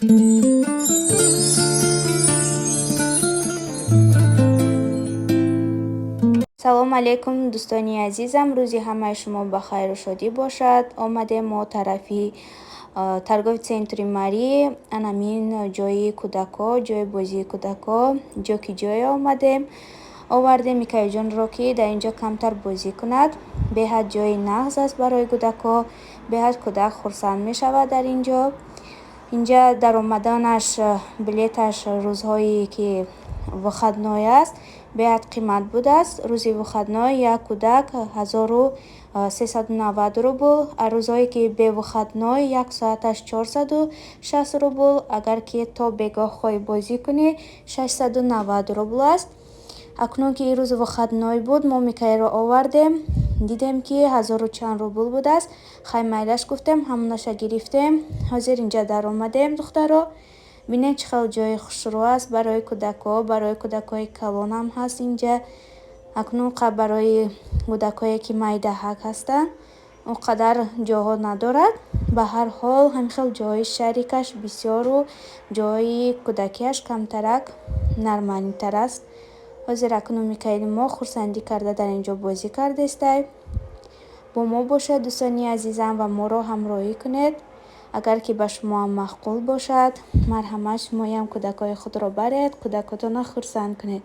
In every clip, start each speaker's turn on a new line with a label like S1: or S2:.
S1: Салом алейкум, дӯстони азизам, рӯзи ҳамаи шумо ба хайру шодӣ бошад. Омадем мо тарафи торговый центри Мари, анамин ҷои кӯдако, ҷои бозии кӯдако, ҷо ки ҷое омадем. Овардем Микаилҷонро, ки дар ин ҷо камтар бозӣ кунад. Беҳад ҷои нағз аст барои кӯдако, беҳад кӯдак хурсанд мешавад дар ин ҷо. Инҷа даромаданаш, билеташ рӯзҳое ки выходной аст, беҳад қимат будааст. Рӯзи выходной як кӯдак 1390 рубл, а рӯзҳое ки бе выходной як соаташ 460 рубл, агар ки то бегоҳ хоҳӣ бозӣ кунӣ, 690 рубл аст. Акнун ки ирӯз выходной буд, мо Микаилро овардем, дидем, ки ҳазору чанд рубл будааст. Хай, майлаш гуфтем, ҳамонаша гирифтем. Ҳозир инҷа даромадем, духтаро. Бинед, чӣ хел ҷои хушрӯ аст барои кӯдако, барои кӯдакҳои калонам ҳаст инҷа. Акнун барои кӯдакҳое ки майдаҳак ҳастанд, он қадар ҷоҳо надорад. Ба ҳар ҳол, ҳамин хел ҷоҳои шарикаш бисёру ҷоҳои кӯдакиаш камтарак нормальныйтар аст. Ҳозир акнун Микаили мо хурсандӣ карда дар ин ҷо бозӣ кардестай. Бо мо бошед, дӯстони азизам, ва моро ҳамроҳӣ кунед. Агар ки ба шумоам маъқул бошад, марҳамат, шумоям кӯдакҳои худро баред, кӯдакотонро хурсанд кунед.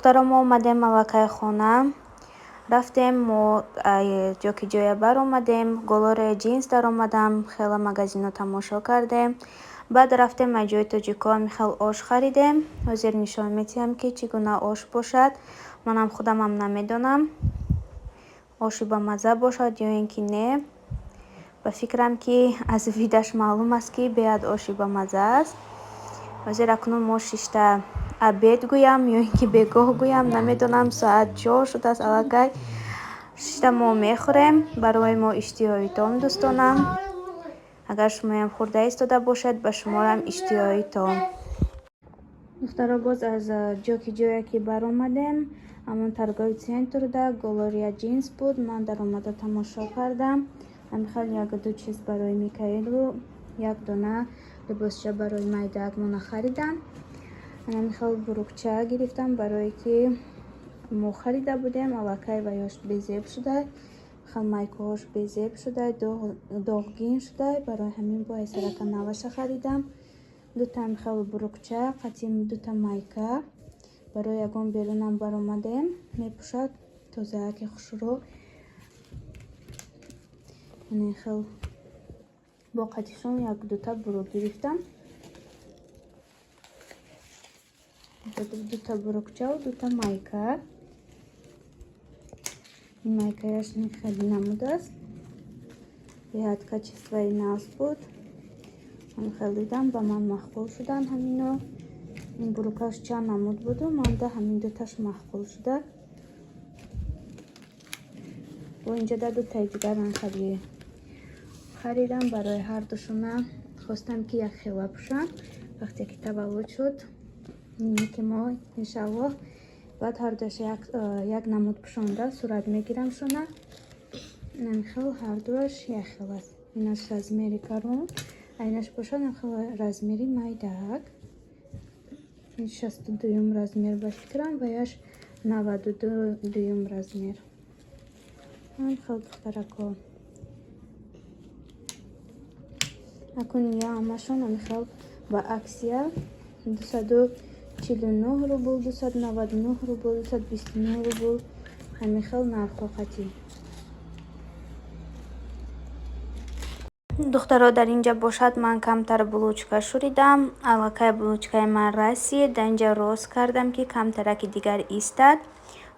S1: Духтаро, мо омадем аллакай хона. Рафтем мо ҷо ки ҷоя баромадем, Галерея Джинс даромадам, хеле магазинҳо тамошо кардем. Баъд рафтем аз ҷои тоҷико хел ош харидем. Ҳозир нишон медиҳам, ки чӣ гуна ош бошад. Манам худамам намедонам, оши бамазза бошад ё ин ки не. Ба фикрам, ки аз видаш маълум аст, ки беҳад оши бамазза аст. Ҳозир акнун мо шишта обед гӯям ё ин ки бегоҳ гӯям, намедонам, соат 4 шудааст аллакай. Шишта мо мехӯрем, барои мо иштиҳои том, дӯстонам. Агар шумоям хӯрда истода бошед, ба шуморам иштиҳои том. Духтаро, боз аз ҷо ки ҷое ки баромадем, ҳамон торговый центрда Галерея Джинс буд. Ман даромада тамошо кардам. Ҳамин хел як-ду чиз барои Микаилу як дона либосча барои майдаакмона харидам. Ҳамин хел брюкча гирифтам, барое ки мо харида будем, аллакай ваёш безеб шуда, хел майкаҳош безеб шуда, доғгин шуда. Барои ҳамин бо айсарака наваша харидам. Дута ҳамин хел брюкча қатим дута майка барои ягон берунам баромадем, мепӯшад тозааки хушрӯ. Ин хел бо қатишон як дута брюк гирифтам, дута брюкчаву дута майка. Ин майкаяш хеле намудааст, беҳад качествои нағз буд. Ман хеле дидам, ба ман маъқул шуданд ҳамино. Ин брюкаш чанд намуд буду, манда ҳамин дуташ маъқул шуда. Бо инҷода дутаи дигар ман хеле харидам барои ҳардушона. Хостам, ки як хела пӯшам вақте ки таваллуд шуд ки мо, иншаллоҳ, баъд ҳардуяш як намуд пӯшонда сурат мегирам шона. Хел ҳардуаш як хел аст. Инаш размери калон, айнаш бошад хел размери майдаак. 62-юм размер ба фикрам, ва яш 92-юм размер. Хел, духтарако. Акун я ҳамашон ҳамихел ба акция 249 рубл, 299 рубл, 229 рубл, ҳамихел нархҳо қатӣ. Духтаро, дар инҷа бошад, ман камтар булочка шӯридам. Аллакай булочкаи ман расид. Дар инҷа рост кардам, ки камтараки дигар истад.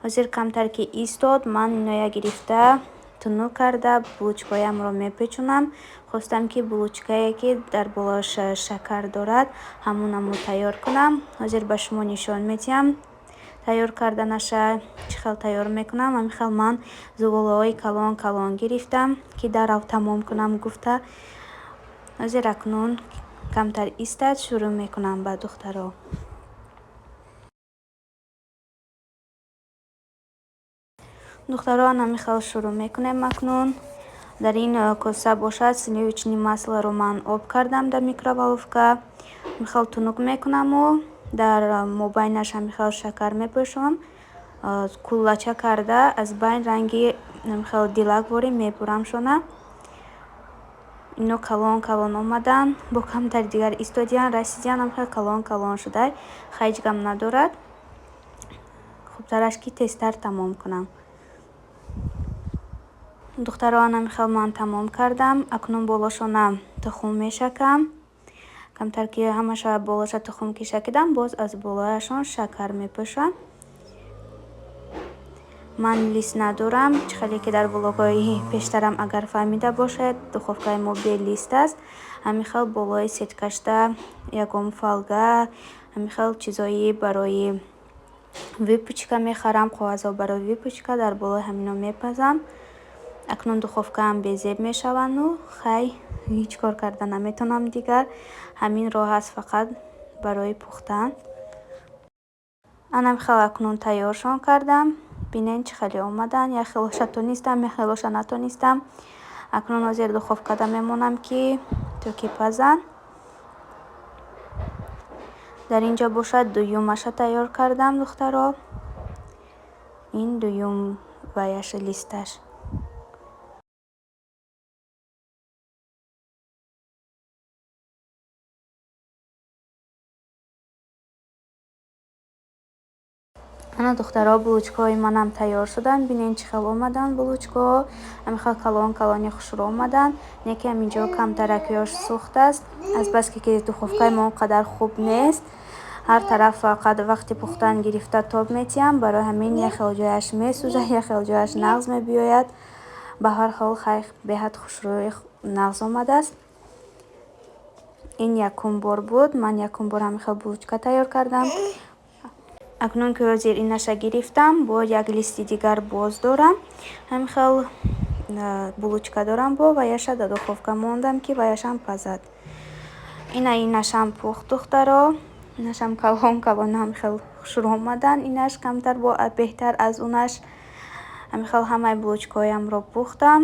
S1: Ҳозир камтар ки истод, ман иноя гирифта, тунук карда, булочкаҳоямро мепечонам. Хостам, ки булочкае, ки дар болоаш шакар дорад, ҳамонамо тайёр кунам. Ҳозир ба шумо нишон медиҳам тайёр карданаша, чӣ хел тайёр мекунам. Ҳамин хел ман зуволаҳои калон калон гирифтам, ки дарав тамом кунам гуфта. Ҳозир акнун камтар истад, шурӯъ мекунам ба духтаро. Духтаро, ҳамин хел шурӯъ мекунем акнун. Дар ин коса бошад, сливочный маслоро ман об кардам дар микроволновка. Ҳамин хел тунук мекунаму дар мобайнаш ҳамин хел шакар мепӯшонам. Куллача карда, аз байн ранги ҳамин хел дилакворӣ мебурамшона. Ино калон калон омаданд, бо камтари дигар истодиянд, расидиянд, ҳамин хел калон калон шуда. Ҳеҷ гап надорад. Хубтараш, ки тезтар тамом кунам. Духтаро, ҳамин хел ман тамом кардам. Акнун болошона тухм мешакам. Камтар ки ҳамаша болоша тухм ки шакидам, боз аз болояшон шакар мепӯшам. Ман лист надорам. Чӣ хеле ки дар влогҳои пештарам агар фаҳмида бошед, духовкаи мо бе лист аст. Ҳамин хел болои сеткашда ягон фольга, ҳамин хел чизои барои выпечка мехарам, коғазҳо барои выпечка, дар болои ҳамино мепазам. Акнун духовкаам безеб мешаванду хай, ҳеҷ кор карда наметавонам дигар. Ҳамин роҳ аст фақат барои пухтан. Анам хел акнун тайёршон кардам. Бинен, чӣ хеле омаданд. Як хелоша тонистам, як хелоша натонистам. Акнун ҳозир духовкада мемонам, ки то ки пазанд. Дар ин ҷо бошад, дуюмаша тайёр кардам, духтаро. Ин дуюм ваяш, листаш. Ана, духтаро, булочкаҳои манам тайёр шуданд. Бинен, чӣ хел омаданд булочкаҳо. Ҳамин хел калон калони хушрӯ омаданд. Не ки ҳаминҷо камтаракиёш сӯхт аст, азбаски ки духовкаи мо он қадар хуб нест, ҳар тараф фақат вақти пухтан гирифта тоб метиҳам. Барои ҳамин як хел ҷояш месӯзад, як хел ҷояш нағз мебиёяд. Ба ҳар ҳол, хай, беҳад хушрӯи нағз омадааст. Ин якум бор буд, ман якум бор ҳамин хел булочка тайёр кардам. Акнун ки ҳозир инаша гирифтам, бо як листи дигар боз дорам, ҳамин хел булочка дорам, бо ваяша дар духовка мондам, ки ваяшам пазад. Ина, инашам пухт, духтаро. Инашам калон калон, ҳамин хел хушрӯ омаданд. Инаш камтар бо беҳтар аз унаш. Ҳамин хел ҳамаи булочкаҳоямро пухтам.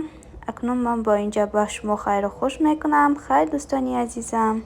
S1: Акнун ман бо инҷа ба шумо хайру хуш мекунам. Хайр, дӯстони азизам.